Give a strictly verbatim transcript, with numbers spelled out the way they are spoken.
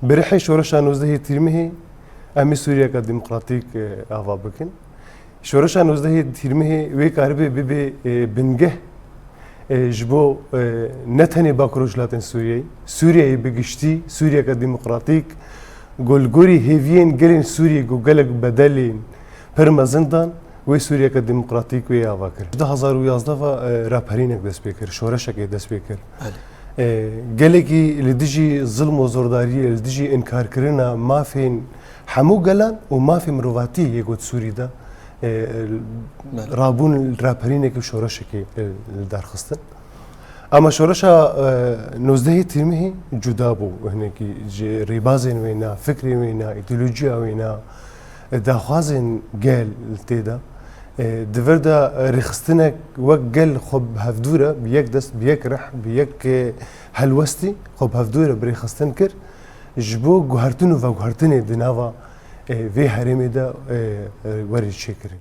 Bi rihê şoreşa nozdehê Tîrmihê em ê Sûriyeka demokratîk, e, ava bikin. Şoreşa nozdehê Tîrmihê wê karibe bibe, e, bingeh, e, ji bo, e, ne tenê Bakur û Rojhilatên Sûriyeyê, Sûriyeyê bi giştî, Sûriyeka demokratîk, ku li gorî hêviyên gelên Sûriyê ku gelek bedelên pir mezin dan, wê Sûriyeke demokratîk wê ava kir. Du hezar û yazdeh ve, e, raperînek dest pê kir, şoreşekê dest pê kir. Belê. E, gelekî li dijî zilm û zordariyê, li dijî înkarkirina mafên hemû gelan û mafê mirovatî yê got Sûrî de, e, Belê. rabûn raperînekî û şoreşekê, e, li dar xistin. Ama şoreşa, e, nozdehê Tîrmihê cuda bû. Hinekî ji rêbazên wêna, fikrên wêna, îdeolojiya wêna, e, daxwazên gel tê de. E, di vir de, e, rêxistinek wek gel xwe bi hevdû re, bi yek dest, bi yek rih, bi yek, e, helwestî xwe bi hevdû re bi rêxistin kir. Ji bo guhertin û veguhertinê di nava, e, vê herêmê de, e, e, werê çêkirin.